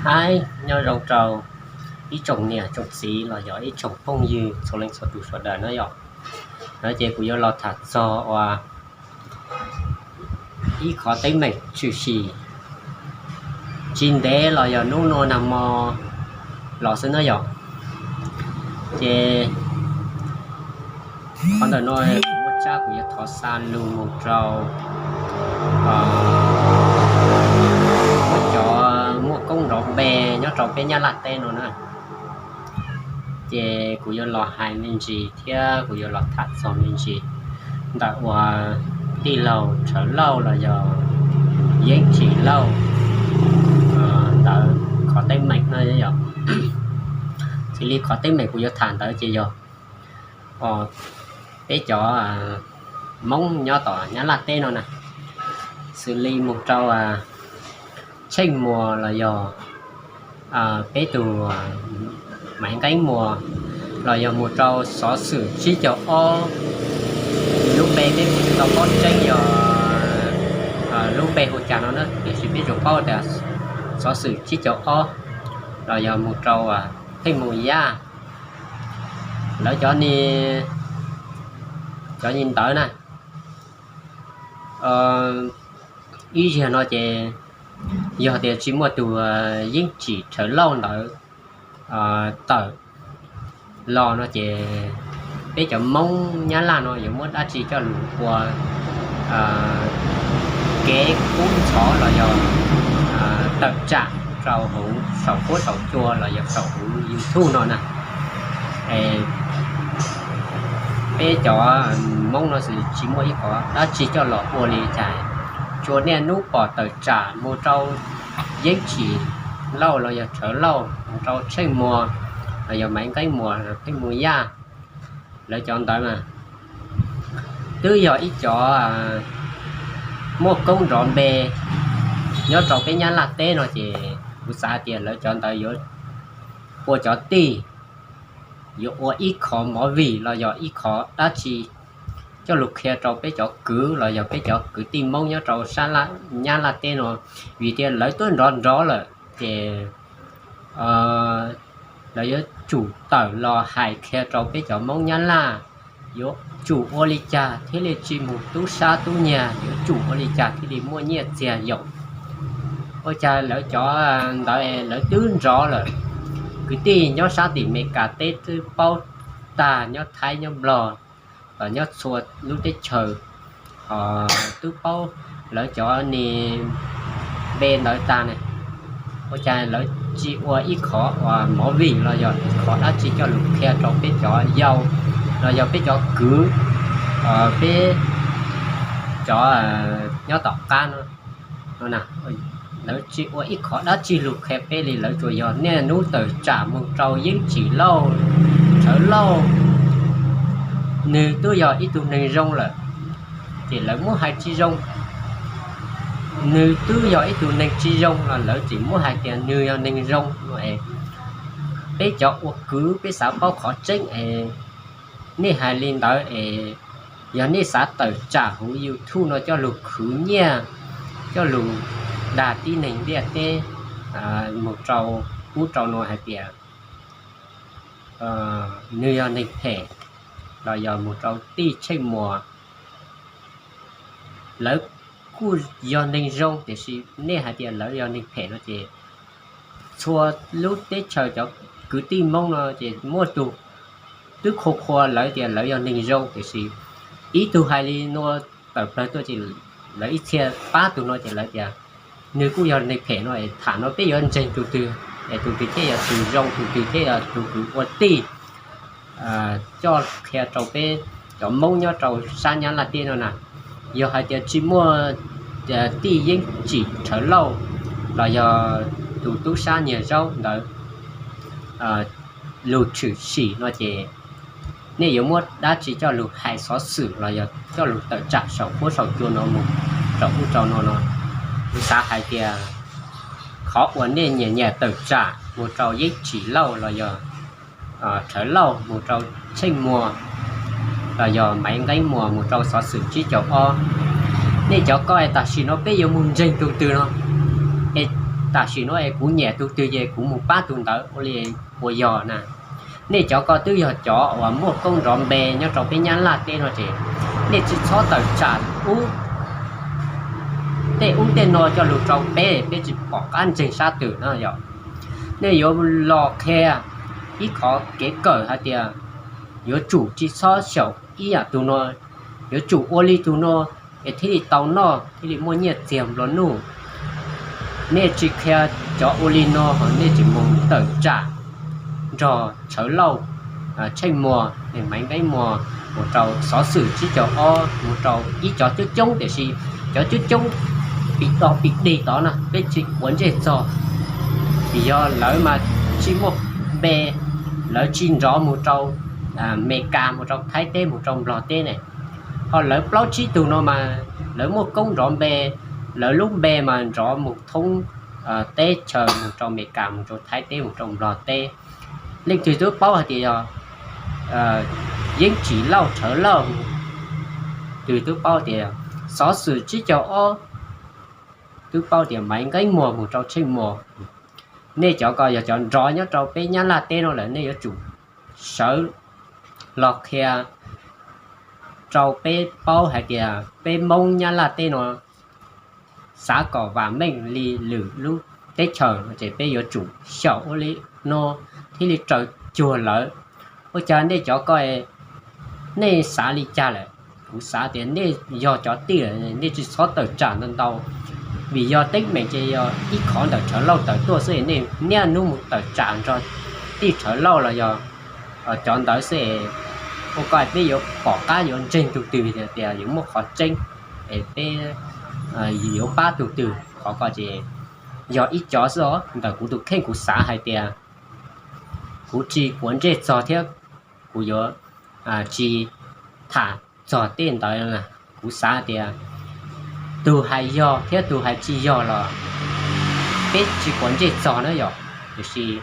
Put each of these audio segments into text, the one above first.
Hais nyob zoo rau ib tsoom niam tsoom txiv los yog ib tsoom phooj ywg txhua leej txhua tus sawv daws na yom. No ces kuv yuav los tham txog uas ib qhov teeb meem tshwm sim tsis ntev los yog hnub no nag hmo los xwb na yom. Ces qhov ntawm no kuv muaj tsab kuv yuav thov xa lus mus rau muab cov muaj koob nrov npe nyob rau peb Nyab Laj teb no na. Ces kuv yuav los hais me ntsis thiab kuv yuav los tham txog me ntsis ntawm uas tij laug Rhawv Lauj los yog Yeeb Tsim Lauj ntawd qhov teeb meem no yom. Xws li qhov teeb meem kuv yuav tham ntawd ces yog peb cov Hmoob nyob tom Nyab Laj teb no na, xws li mus rau Tsheej Muas los yog peb tus Maiv Nqeeb Muas, los yog mus rau xov xwm tsib caug ob, lub npe peb tsis tau paub tseeb yog lub npe hu cas no na, tiam sis peb tsuas paub tias xov xwm tsib caug ob, los yog mus rau Pheej Mus Yaj, lawv cov ni, cov ni ntawd na. Ib zaug no ces yog tias tsis muaj tus Yeeb Tsim Rhawv Lauj ntawd tawm los no ces peb cov Hmoob Nyab Laj no yuav muab dab tsi coj lus ua kev kub ntxhov los yog tawm tsam rau hauv saum huab saum cua los yog saum huv YouTube no na. Peb cov Hmoob no xwb tsis muaj ib qhov dab tsi coj los ua li cas, tsuas niaj hnub pom tawm tsam mus rau Yeeb Tsim Lauj los yog Rhawv Lauj, mus rau Tsheej Muas los yog Maiv Nqeeb Muas, Pheej Mus Yaj, lawv cov ntawd mas twb yog ib cov muaj koob nrov npe nyob rau peb Nyab Laj teb no ces kuv xav hais tias lawv cov ntawd yuav ua cov tij, yuav ua ib qhov movie los yog ib qhov dab tsi coj lus qhia rau peb cov kwv los yog peb cov kwv tij Hmoob nyob rau sab Nyab Laj teb no, vim tias lawv twb nrov nrov lawm ces lawv yuav tsum tawm los hais qhia rau peb cov Hmoob Nyab Laj, yuav tsum ua li cas thiaj li tsis mus tub sab tub nyiag, yuav tsum ua li cas thiaj li muaj nyiaj txiag yaum. Ua cas lawv cov ntawd lawv twb nrov lawm, kwv tij nyob sab tim Meskas teb twb paub tag, nyob Thaib nyob Nplog los nyob txhua lub teb chaws ho twb paub lawv cov ni npe ntawd tag ne. Ua cas lawv tsis ua ib qhov uas movie los yog ib qhov dab tsi coj lus qhia rau peb cov yau los yog peb cov kwv, peb cov nyob tom qab no, lawv tsis ua ib qhov dab tsi lus qhia peb li, lawv tsuas yog niaj hnub tawm tsam mus rau Yeeb Tsim Lauj, Rhawv Lauj. Nws twb yog ib tug neeg zoo lawm ces lawv muab hais tsis zoo. Nws twb yog ib tug neeg tsis zoo los lawv tseem muab hais tias nws yog neeg zoo no es. Peb cov ua kwv peb xav paub qhov tseeb es nej hais li ntawd es, yog nej xav tawm tsam huv YouTube no coj lus khwv nyiaj, coj lus dag tib neeg ntiaj teb mus rau ub rau no hais tias nws yog neeg phem los yog mus rau tij Tsheej Muas, lawv kuj yog neeg zoo tiam sis nej hais tias lawv yog neeg phem no ces txhua lub teb chaws cov kwv tij Hmoob no ces muaj tus twb qhua qhua lawv tias lawv yog neeg zoo tiam sis ib tug hais li no tawm plaws tuaj ces lawv ib txhia pab tus no ces lawv tias nws kuj yog neeg phem no es tham no peb yuav ntseeg tus twg es tus twg thiaj yog tus zoo, tus twg thiaj yog tus kwv ua tij coj qhia rau peb cov Hmoob nyob rau sab Nyab Laj teb no na. Yog hais tias tsis muaj tij Yeeb Tsim Rhawv Lauj los yog tus tub sab Nyiag Zaub ntawd lus tshwm sim no ces nej yuav muab dab tsi coj lus hais xov xwm los yog coj lus tawm tsam saum huab saum cua no mus rau ub rau no no. Kuv xav hais tias qhov uas nej nyiam nyiam tawm tsam mus rau Yeeb Tsim Lauj los yog Rhawv Lauj, mus rau Tsheej Muas los yog Maiv Nqeeb Muas, mus rau xov xwm tsib caug ob, nej cov ko es tam sim no peb yuav mus ntseeg tus twg no es tam sim no es kuv nyiam tus twg ces kuv mus pab tus ntawd ua li puas yog na? Nej cov ko twb yog cov uas muaj koob nrov npe nyob rau peb Nyab Laj teb no ces nej tsis txhob tawm tsam ub tej ub tej no coj lug rau peb, peb tsis pom qab ntseeg sab twg no yog. Nej yuav los qhia ib qhov kev kawm hais tias yuav tsum tsis txhob xyaum ib yam tus no, yuav tsum ua li tus no es thiaj li tau noj thiaj li muaj nyiaj txiag nplua nuj. Nej tsis qhia cov ua li no, nej tsis mus tawm tsam nrog Tshawv Lauj, Tsheej Muas, Maiv Nqeeb Muas, mus rau Xov Xwm Tsib Caug Ob, mus rau ib cov coob coob, tiam sis cov coob coob pim tog pim dig tod no peb tsis quav ntsej txog, vim yog lawv mas tsis muaj npe, lawv tsis nrov mus rau Amelikas, mus rau Thaib teb, mus rau Nplog teb ne. Ho lawv plaub tsib tug no mas lawv muaj koob nrov npe, lawv lub npe mas nrov mus thoob teb chaws, mus rau Amelikas, mus rau Thaib teb, mus rau Nplog teb. Leej twg twb paub hais tias yog Yeeb Tsim Lauj, Tshawv Lauj, twg twb paub tias Xov Xwm Tsib Caug Ob, twb paub tias Maiv Nqeeb Muas mus rau Tsheej Muas. Nej cov ko yog cov nrov nyob rau peb Nyab Laj teb no lawm, nej yuav tsum sawv los qhia rau peb paub hais tias peb Hmoob Nyab Laj teb no xav kom vam meej li lwm lub teb chaws no ces peb yuav tsum xyaum ua li no thiaj li raws cuag lawv. Ua cas nej cov ko nej xav li cas lawm? Kuv xav tias nej yog cov tij lawm, nej tsis txhob tawm tsam ntau ntau, vim yog teeb meem ces yog ib qhov ntawm Tshawv Lauj tawm tuaj xwb, nej niaj hnub mus tawm tsam nrog tij Tshawv Lauj los yog cov ntawd xwb. Ua ko peb yuav pom qab yuav ntseeg tus twg tias yuav muaj qhov tseeb, es peb yuav pab tus twg. Qhov ko ces yog ib cov xwb os. Ntawm kuv tus kheej kuv xav hais tias kuv tsis quav ntsej txog thiab kuv yuav tsis tham txog tej ntawd. Kuv xav tias tus hais yog thiab tus hais tsis yog los peb tsis quav ntsej txog na yom. Tiam sis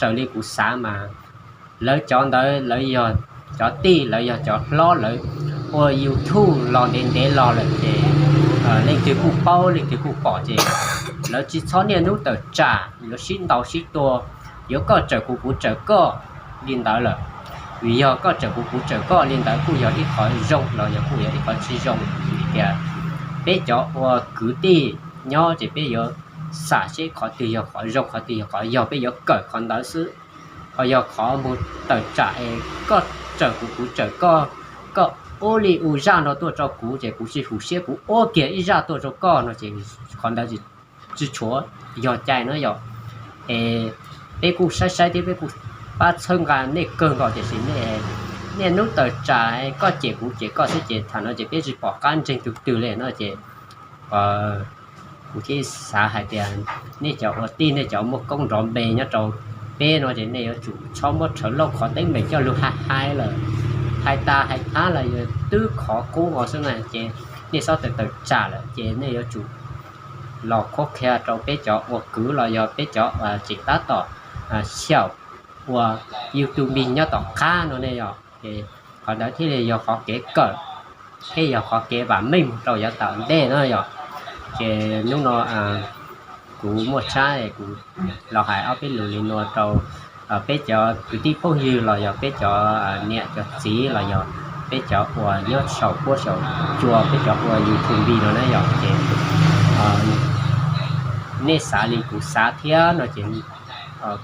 raws li kuv xav mas lawv cov ntawd lawv yog cov tij, lawv yog cov hlob, lawv ua YouTube los ntev ntev los lawm ces leej twg kuj paub leej twg kuj pom ces lawv tsis txhob niaj hnub tawm tsam yuav sib ntaus sib tua, yuav koj tsawm kuv kuv tsawm koj li ntawd lawm. Vim yog koj tsawm kuv kuv tsawm koj li ntawd kuj yog ib qhov zoo los yog kuj yog ib qhov tsis zoo. Vim tias peb cov ua kwv tij nyob ces peb yuav xam seb qhov twg yog qhov zoo, qhov twg yog qhov yog, peb yuav kawm qhov ntawd xwb. Ho yog qhov mus tawm tsam es koj tsawm kuv kuv tsawm koj, koj ua li ua zaj no tuaj rau kuv ces kuv tsis hum siab kuv ua kiag ib zaj tuaj rau koj no ces qhov ntawd tsis tshua yog cai no yom. Es peb kuj saib saib thiab peb kuj pab txhawb nqa nej kawg nkaus tiam sis nej niaj hnub tawm tsam koj cem kuv cem koj xwb ces thaum no ces peb tsis pom qab ntseeg tus twg li no ces kuv thiaj xav hais tias nej cov ua tij, nej cov muaj koob nrov npe nyob rau peb no ces nej yuav tsum txhob muab Tshawv Lauj qhov teeb meem coj lug hais hais lawm, hais tas hais thab los yog twb qhov qub no xwb na ces nej txhob tawm tawm tsam lawm ces nej yuav tsum los qhuab qhia rau peb cov ua kwv los yog peb cov tseem tab tom xyaum ua YouTube nyob tom qab no ne yom. Ces qhov ntawd thiaj li yog qhov kev kawm thiab yog qhov kev vam meej mus rau yav tom ntej no yom. Ces hnub no kuv muaj tshab kuv los hais ob peb lus li no rau peb cov kwv tij phooj ywg los yog peb cov niam cov txiv los yog peb cov uas nyob saum huab saum cua, peb cov ua YouTube no na yom. Ces nej xav li kuv xav thiab no ces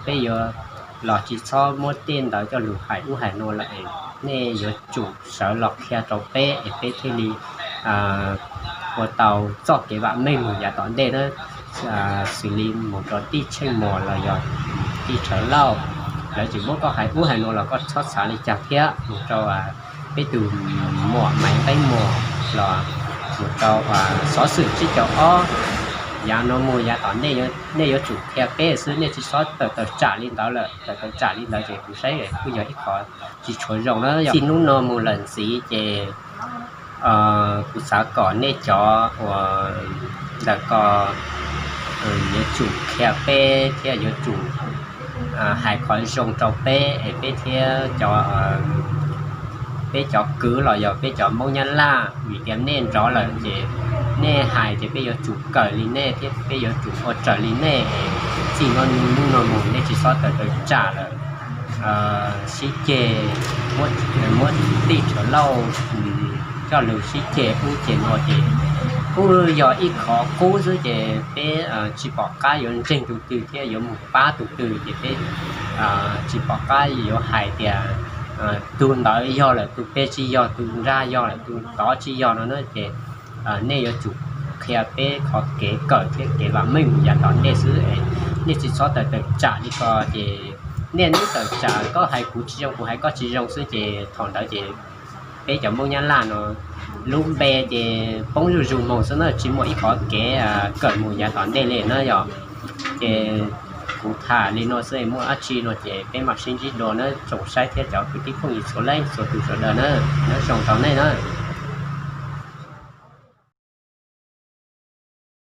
peb yuav los tsis txhob muab tej ntawd coj lug hais ub hais no lawm. Nej yuav tsum sawv los qhia rau peb es peb thiaj li ua tau txoj kev vam meej mus yav tom ntej na. Xws li mus rau tij Tsheej Muas los yog tij Tshawv Lauj, lawv tseem muab koj hais ub hais no los koj txhob xav li cas thiab. Mus rau peb tus muam Maiv Nqeeb Muas los mus rau Xov Xwm Tsib Caug Ob, yav no mus yav tom ntej nej yuav tsum qhia peb xwb, nej tsis txhob tawm tawm tsam li ntawd lawm. Tawm tawm tsam li ntawd ces kuv saib kuj yog ib qhov tsis tshua zoo na. Txij hnub no mus lawm ntxiv ces kuv xav kom nej cov uas ntawm ko yuav tsum qhia peb thiab yuav tsum hais qhov zoo rau peb es peb thiab cov, peb cov kwv los yog peb cov Hmoob Nyab Laj, vim tias nej nrov lawm ces nej hais ces peb yuav tsum kawm li nej thiab peb yuav tsum ua raws li nej. Txij no hnub no mus nej tsis txhob tawm tawm tsam lawm, sib ceg, muab tij Rhawv Lauj coj lus sib ceg ub ceg no ces kuj yog ib qhov qub xwb ces peb tsis pom qab yuav ntseeg tus twg thiab yuav mus pab tus twg ces peb tsis pom qab yuav hais tias tus ntawd yog lawm tus pem tsis yog, tus nrag yog lawm tus tod tsis yog no na ces nej yuav tsum qhia peb qhov kev kawm thiab kev vam meej mus yav tom ntej xwb. Nej tsis txhob tawm tawm tsam li ko ces nej twb tawm tsam koj hais kuv tsis zoo kuv hais koj tsis zoo xwb ces thaum ntawd ces peb cov Hmoob Nyab Laj no lub npe ces poob zuj zus moog xwb na, tsis muaj ib qhov kev kawm mus yav tom ntej li na yog. Ces kuv tham li no xwb, muaj dab tsi no ces peb mam sib ntsib dua na tsoom saib thiab cov kwv tij phooj ywg txhua leej txhua tus sawv daws na, nyob zoo rau nej na.